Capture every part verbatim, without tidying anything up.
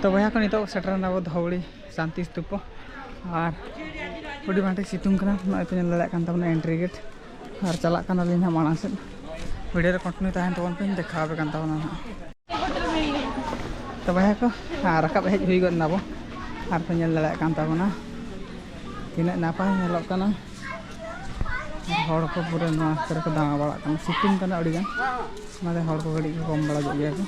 ᱛᱚ ᱵᱚᱭᱦᱟ ᱠᱚ, ᱱᱤᱛᱚᱜ ᱥᱮᱴᱮᱨ ᱮᱱᱟ ᱵᱚ ᱫᱷᱚᱣᱲᱤ ᱥᱟᱱᱛᱤ ᱥᱛᱩᱯᱚ᱾ ᱟᱨ ᱟᱹᱰᱤ ᱵᱷᱟᱜᱮ ᱴᱷᱤᱠ ᱥᱤᱛᱩᱝ ᱠᱟᱱᱟ, ᱱᱚᱜᱼᱚᱭ ᱯᱮ ᱧᱮᱞ ᱫᱟᱲᱮᱭᱟᱜ ᱠᱟᱱ ᱛᱟᱵᱚᱱᱟ entry gate᱾ ᱟᱨ ᱪᱟᱞᱟᱜ ᱠᱟᱱᱟᱞᱤᱧ ᱦᱟᱸᱜ ᱢᱟᱲᱟᱝ ᱥᱮᱫ, video ᱨᱮ continue ᱛᱟᱦᱮᱱ ᱛᱟᱵᱚᱱ ᱯᱮ, ᱫᱮᱠᱷᱟᱣ ᱟᱯᱮ ᱠᱟᱱ ᱛᱟᱵᱚᱱᱟ ᱦᱟᱸᱜ᱾ ᱛᱚ ᱵᱚᱭᱦᱟ ᱠᱚ, ᱟᱨ ᱨᱟᱠᱟᱵ ᱦᱮᱡ ᱦᱩᱭ ᱜᱚᱫ ᱱᱟᱵᱚ, ᱟᱨ ᱯᱮ ᱧᱮᱞ ᱫᱟᱲᱮᱭᱟᱜ ᱠᱟᱱ ᱛᱟᱵᱚᱱᱟ ᱛᱤᱱᱟᱹᱜ ᱱᱟᱯᱟᱭ ᱧᱮᱞᱚᱜ ᱠᱟᱱᱟ᱾ ᱦᱚᱲ ᱠᱚ ᱯᱩᱨᱟᱹ ᱱᱚᱣᱟ ᱠᱚᱨᱮ ᱠᱚ ᱫᱟᱬᱟ ᱵᱟᱲᱟᱜ ᱠᱟᱱᱟ, ᱥᱤᱛᱩᱝ ᱠᱟᱱᱟ ᱟᱹᱰᱤ ᱜᱟᱱ, ᱚᱱᱟᱛᱮ ᱦᱚᱲ ᱠᱚ ᱠᱟᱹᱴᱤᱡ ᱠᱚ ᱠᱚᱢ ᱵᱟᱲᱟ ᱧᱚᱜ ᱜᱮᱭᱟ ᱠᱚ᱾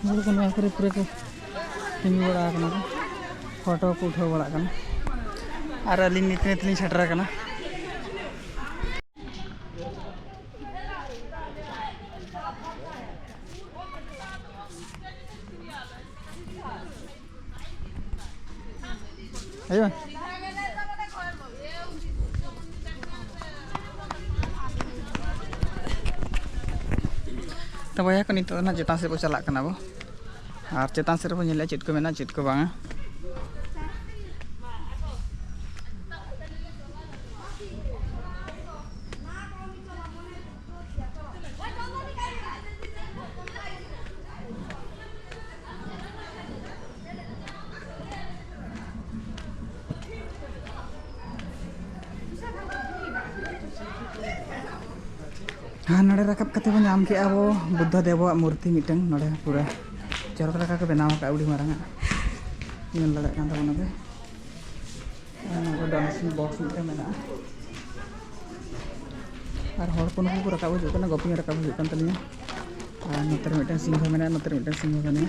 ᱦᱚᱲ ᱠᱚ ᱱᱚᱣᱟ ᱠᱚᱨᱮ ᱯᱩᱨᱟᱹ ᱠᱚ ᱛᱤᱸᱜᱩ ᱵᱟᱲᱟ ᱟᱠᱟᱱᱟ ᱠᱚ, ᱯᱷᱳᱴᱳ ᱠᱚ ᱩᱴᱷᱟᱹᱣ ᱵᱟᱲᱟᱜ ᱠᱟᱱᱟ᱾ ᱟᱨ ᱟᱹᱞᱤᱧ ᱱᱤᱛ ᱱᱤᱛ ᱞᱤᱧ ᱥᱮᱴᱮᱨ ᱟᱠᱟᱱᱟ᱾ ᱦᱤᱡᱩᱜ ᱢᱮ᱾ ᱛᱚ ᱵᱚᱭᱦᱟ ᱠᱚ, ᱱᱤᱛᱚᱜ ᱫᱚ ᱱᱟᱦᱟᱜ ᱪᱮᱛᱟᱱ ᱥᱮᱫ ᱵᱚ ᱪᱟᱞᱟᱜ ᱠᱟᱱᱟ ᱵᱚ, ᱟᱨ ᱪᱮᱛᱟᱱ ᱥᱮᱫ ᱨᱮᱵᱚ ᱧᱮᱞᱮᱜᱼᱟ ᱪᱮᱫ ᱠᱚ ᱢᱮᱱᱟᱜᱼᱟ, ᱪᱮᱫ ᱠᱚ ᱵᱟᱝᱟ᱾ ᱟᱨ ᱱᱚᱰᱮ ᱨᱟᱠᱟᱵ ᱠᱟᱛᱮ ᱵᱚᱱ ᱧᱟᱢ ᱠᱮᱜᱼᱟ ᱟᱵᱚ ᱵᱩᱫᱽᱫᱷᱚ ᱫᱮᱵᱚᱣᱟᱜ ᱢᱩᱨᱛᱤ ᱢᱤᱫᱴᱟᱝ, ᱱᱚᱰᱮ ᱯᱩᱨᱟᱹ ᱪᱚᱨᱚᱠ ᱞᱮᱠᱟ ᱠᱚ ᱵᱮᱱᱟᱣ ᱟᱠᱟᱫᱼᱟ, ᱟᱹᱰᱤ ᱢᱟᱨᱟᱝ ᱟᱜ᱾ ᱧᱮᱞ ᱫᱟᱲᱮᱭᱟᱜ ᱠᱟᱱ ᱛᱟᱵᱚᱱᱟ ᱯᱮ᱾ ᱟᱨ ᱱᱚᱰᱮ donation box ᱢᱤᱫᱴᱟᱝ ᱢᱮᱱᱟᱜᱼᱟ᱾ ᱟᱨ ᱦᱚᱲ ᱠᱚ ᱱᱩᱠᱩ ᱠᱚ ᱨᱟᱠᱟᱵ ᱦᱤᱡᱩᱜ ᱠᱟᱱᱟ, ᱜᱚᱯᱤ ᱦᱚᱸ ᱨᱟᱠᱟᱵ ᱦᱤᱡᱩᱜ ᱠᱟᱱ ᱛᱟᱹᱞᱤᱧᱟ᱾ ᱟᱨ ᱱᱚᱛᱮ ᱨᱮ ᱢᱤᱫᱴᱟᱝ ᱥᱤᱝᱦᱚ ᱢᱮᱱᱟᱭᱟ, ᱱᱚᱛᱮ ᱨᱮ ᱢᱤᱫᱴᱟᱝ ᱥᱤᱝᱦᱚ ᱢᱮᱱᱟᱭᱟ᱾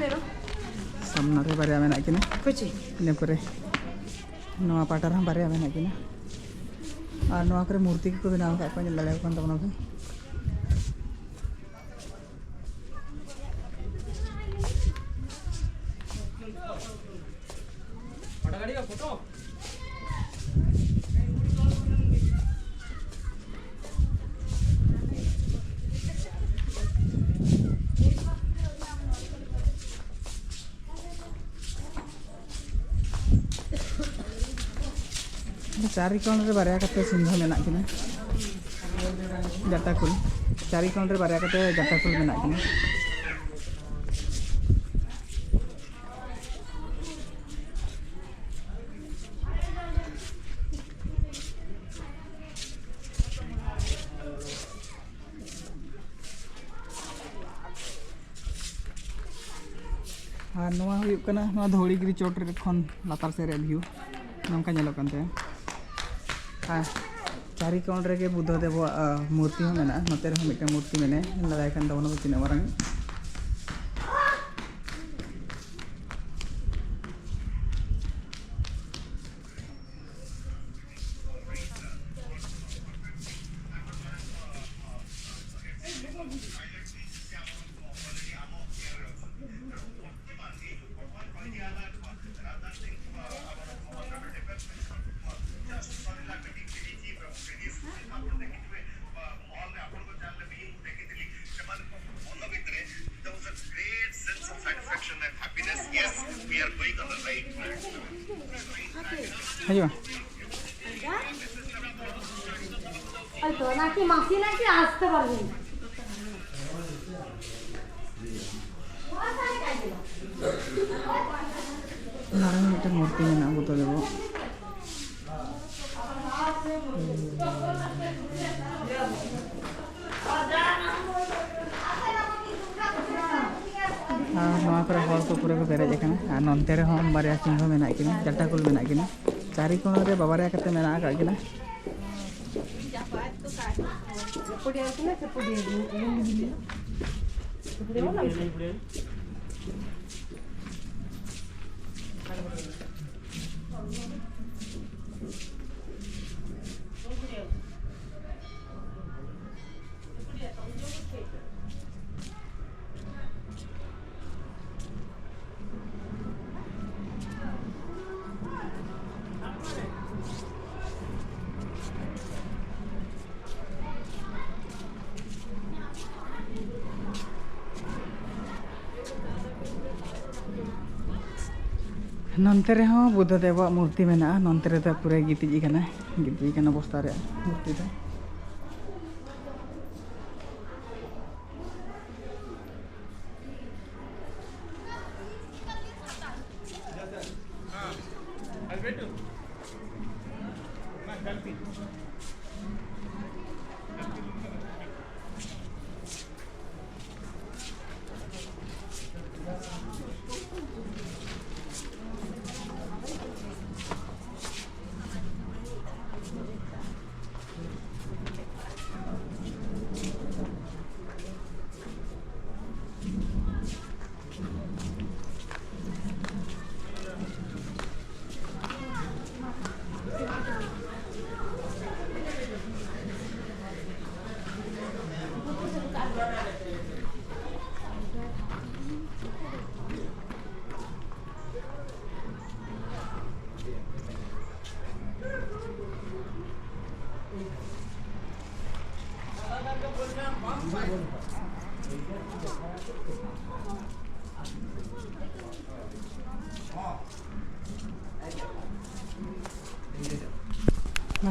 ᱥᱟᱢᱱᱟ ᱨᱮ ᱵᱟᱨᱭᱟ ᱢᱮᱱᱟᱜ ᱠᱤᱱᱟ᱾ ᱤᱱᱟᱹ ᱯᱚᱨᱮ ᱱᱚᱣᱟ ᱯᱟᱦᱴᱟ ᱨᱮᱦᱚᱸ ᱵᱟᱨᱭᱟ ᱢᱮᱱᱟᱜ ᱠᱤᱱᱟ᱾ ᱟᱨ ᱱᱚᱣᱟ ᱠᱚᱨᱮ ᱢᱩᱨᱛᱤ ᱠᱚᱠᱚ ᱵᱮᱱᱟᱣ ᱟᱠᱟᱫ ᱠᱚᱣᱟ, ᱧᱮᱞ ᱫᱟᱲᱮᱭᱟᱠᱚ ᱠᱟᱱ ᱛᱟᱵᱚᱱᱟ ᱯᱮ᱾ ᱪᱟᱨᱤ ᱠᱚᱬ ᱨᱮ ᱵᱟᱨᱭᱟ ᱠᱟᱛᱮ ᱥᱤᱝᱦᱚ ᱢᱮᱱᱟᱜ ᱠᱤᱱᱟ, ᱡᱟᱴᱟ ᱠᱩᱞ᱾ ᱪᱟᱨᱤ ᱠᱚᱬ ᱨᱮ ᱵᱟᱨᱭᱟ ᱠᱟᱛᱮ ᱡᱟᱴᱟ ᱠᱩᱞ ᱢᱮᱱᱟᱜ ᱠᱤᱱᱟ᱾ ᱟᱨ ᱱᱚᱣᱟ ᱦᱩᱭᱩᱜ ᱠᱟᱱᱟ ᱱᱚᱣᱟ ᱫᱷᱚᱣᱲᱤᱜᱤᱨᱤ ᱪᱚᱴ ᱨᱮ ᱠᱷᱚᱱ ᱞᱟᱛᱟᱨ ᱥᱮᱫ ᱨᱮᱭᱟᱜ ᱵᱷᱤᱭᱩ, ᱱᱚᱝᱠᱟ ᱧᱮᱞᱚᱜ ᱠᱟᱱ ᱛᱟᱭᱟ᱾ ᱟᱨ ᱪᱟᱨᱤ ᱠᱚᱬ ᱨᱮᱜᱮ ᱵᱩᱫᱽᱫᱷᱚ ᱫᱮᱵᱚᱣᱟᱜ ᱢᱩᱨᱛᱤ ᱦᱚᱸ ᱢᱮᱱᱟᱜᱼᱟ᱾ ᱱᱚᱛᱮ ᱨᱮᱦᱚᱸ ᱢᱤᱫᱴᱟᱝ ᱢᱩᱨᱛᱤ ᱢᱮᱱᱟᱭᱟ, ᱧᱮᱞ ᱫᱟᱲᱮᱭᱟᱜ ᱠᱟᱱ ᱛᱟᱵᱚᱱᱟ ᱛᱤᱱᱟᱹᱜ ᱢᱟᱨᱟᱝ᱾ ᱦᱤᱡᱩᱜᱼᱟ᱾ ᱦᱳᱭ ᱛᱚ, ᱱᱟᱠᱤ ᱢᱟᱥᱤ ᱱᱟᱠᱤ ᱟᱥᱛᱮ ᱯᱟᱨᱵᱤᱱ᱾ ᱱᱚᱰᱮ ᱦᱚᱸ ᱢᱤᱫᱴᱮᱱ ᱢᱩᱨᱛᱤ ᱢᱮᱱᱟᱜᱼᱟ ᱵᱩᱫᱽᱫᱷᱚ ᱫᱮᱵᱚ᱾ ᱟᱨ ᱱᱚᱣᱟ ᱠᱚᱨᱮ ᱦᱚᱲ ᱠᱚ ᱯᱩᱨᱟᱹ ᱠᱚ ᱯᱮᱨᱮᱡ ᱟᱠᱟᱱᱟ᱾ ᱟᱨ ᱱᱚᱱᱛᱮ ᱨᱮᱦᱚᱸ ᱵᱟᱨᱭᱟ ᱥᱤᱝᱦᱚ ᱢᱮᱱᱟᱜ ᱠᱤᱱᱟ, ᱡᱟᱴᱟ ᱠᱩᱞ ᱢᱮᱱᱟᱜ ᱠᱤᱱᱟ᱾ ᱪᱟᱨᱤ ᱠᱚᱬ ᱨᱮ ᱵᱟᱵᱟᱨᱭᱟ ᱠᱟᱛᱮ ᱢᱮᱱᱟᱜ ᱟᱠᱟᱫ ᱠᱤᱱᱟ᱾ ᱱᱚᱱᱛᱮ ᱨᱮᱦᱚᱸ ᱵᱩᱫᱽᱫᱷᱚ ᱫᱮᱵᱟᱜ ᱢᱩᱨᱛᱤ ᱢᱮᱱᱟᱜᱼᱟ᱾ ᱱᱚᱱᱛᱮ ᱨᱮᱫᱚ ᱯᱩᱨᱟᱹ ᱜᱤᱛᱤᱡ ᱟᱠᱟᱱᱟᱭ, ᱜᱤᱛᱤᱡ ᱟᱠᱟᱱᱟ ᱵᱚᱥᱛᱟ ᱨᱮᱭᱟᱜ ᱢᱩᱨᱛᱤ ᱫᱚ᱾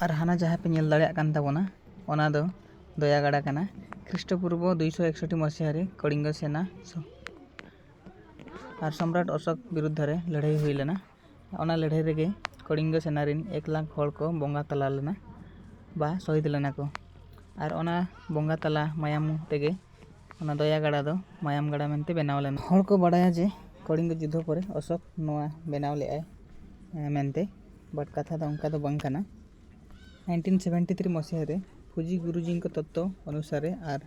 ᱟᱨ ᱦᱟᱱᱟ ᱡᱟᱦᱟᱸ ᱯᱮ ᱧᱮᱞ ᱫᱟᱲᱮᱭᱟᱜ ᱠᱟᱱ ᱛᱟᱵᱚᱱᱟ, ᱚᱱᱟ ᱫᱚ ᱫᱚᱭᱟᱜᱟᱲᱟ ᱠᱟᱱᱟ᱾ ᱠᱷᱨᱤᱥᱴᱚ ᱯᱩᱨᱵᱚ ᱫᱩᱭᱥᱚ ᱮᱠᱥᱚᱴᱴᱤ ᱢᱟᱹᱥᱤᱦᱟ ᱨᱮ ᱠᱚᱲᱤᱝᱜᱚ ᱥᱮᱱᱟ ᱥᱚ-, ᱟᱨ ᱥᱚᱢᱨᱟᱴ ᱚᱥᱳᱠ ᱵᱤᱨᱩᱫᱽᱫᱷ ᱨᱮ ᱞᱟᱹᱲᱦᱟᱹᱭ ᱦᱩᱭ ᱞᱮᱱᱟ᱾ ᱚᱱᱟ ᱞᱟᱹᱲᱦᱟᱹᱭ ᱨᱮᱜᱮ ᱠᱚᱲᱤᱝᱜᱚ ᱥᱮᱱᱟ ᱨᱮᱱ ᱮᱠ ᱞᱟᱠᱷ ᱦᱚᱲ ᱠᱚ ᱵᱚᱸᱜᱟ ᱛᱟᱞᱟ ᱞᱮᱱᱟ ᱵᱟ ᱥᱚᱦᱤᱫ ᱞᱮᱱᱟ ᱠᱚ᱾ ᱟᱨ ᱚᱱᱟ ᱵᱚᱸᱜᱟ ᱛᱟᱞᱟ ᱢᱟᱭᱟᱢ ᱛᱮᱜᱮ ᱚᱱᱟ ᱫᱚᱭᱟ ᱜᱟᱰᱟ ᱫᱚ ᱢᱟᱭᱟᱢ ᱜᱟᱰᱟ ᱢᱮᱱᱛᱮ ᱵᱮᱱᱟᱣ ᱞᱮᱱᱟ᱾ ᱦᱚᱲ ᱠᱚ ᱵᱟᱲᱟᱭᱟ ᱡᱮ ᱠᱚᱲᱤᱝᱜᱚ ᱡᱩᱫᱽᱫᱷᱚ ᱯᱚᱨᱮ ᱚᱥᱳᱠ ᱱᱚᱣᱟ ᱵᱮᱱᱟᱣ ᱞᱮᱫᱟᱭ, ᱮ, ᱢᱮᱱᱛᱮ, but ᱠᱟᱛᱷᱟ ᱫᱚ ᱚᱱᱠᱟ ᱫᱚ ᱵᱟᱝ ᱠᱟᱱᱟ᱾ ᱱᱟᱭᱤᱱᱴᱤᱱ ᱥᱮᱵᱷᱮᱱᱴᱤ ᱛᱷᱨᱤ ᱢᱟᱹᱥᱤᱦᱟ ᱨᱮ ᱯᱷᱩᱡᱤ ᱜᱩᱨᱩᱡᱤᱝᱠᱚ ᱛᱚᱛᱛᱚ ᱚᱱᱩᱥᱟᱨᱮ ᱟᱨ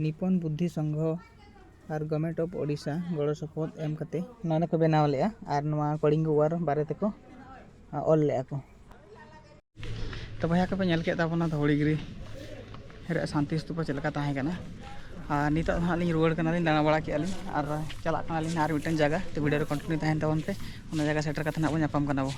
ᱱᱤᱯᱚᱱ ᱵᱩᱫᱽᱫᱷᱤ ᱥᱚᱝᱜᱷᱚ ᱟᱨ Government of Odisha ᱜᱚᱲᱚ ᱥᱚᱯᱚᱦᱚᱫ ᱮᱢ ᱠᱟᱛᱮ ᱱᱚᱣᱟ ᱫᱚᱠᱚ ᱵᱮᱱᱟᱣ ᱞᱮᱫᱼᱟ ᱟᱨ ᱱᱚᱣᱟ ᱠᱚᱲᱤᱝᱜᱚ ᱣᱟᱨ ᱵᱟᱨᱮ ᱛᱮᱠᱚ, ᱟ, ᱚᱞ ᱞᱮᱫᱼᱟ ᱠᱚ᱾ ᱛᱚ ᱵᱚᱭᱦᱟ ᱠᱚᱯᱮ ᱧᱮᱞ ᱠᱮᱫ ᱛᱟᱵᱚᱱᱟ ᱫᱷᱚᱣᱲᱤᱜᱤᱨᱤ ᱨᱮᱭᱟᱜ ᱥᱟᱱᱛᱤ ᱥᱛᱩᱯᱟ ᱪᱮᱫ ᱞᱮᱠᱟ ᱛᱟᱦᱮᱸ ᱠᱟᱱᱟ᱾ ᱟᱨ ᱱᱤᱛᱚᱜ ᱫᱚ ᱦᱟᱸᱜ ᱞᱤᱧ ᱨᱩᱣᱟᱹᱲ ᱠᱟᱱᱟᱞᱤᱧ, ᱫᱟᱬᱟ ᱵᱟᱲᱟ ᱠᱮᱫᱼᱟ ᱞᱤᱧ ᱟᱨ ᱪᱟᱞᱟᱜ ᱠᱟᱱᱟᱞᱤᱧ ᱟᱨ ᱢᱤᱫᱴᱮᱱ ᱡᱟᱭᱜᱟ᱾ ᱛᱚ video ᱨᱮ continue ᱛᱟᱦᱮᱱ ᱛᱟᱵᱚᱱ ᱯᱮ, ᱚᱱᱟ ᱡᱟᱭᱜᱟ ᱥᱮᱴᱮᱨ ᱠᱟᱛᱮ ᱦᱟᱸᱜ ᱵᱚᱱ ᱧᱟᱯᱟᱢ ᱠᱟᱱᱟ ᱵᱚ᱾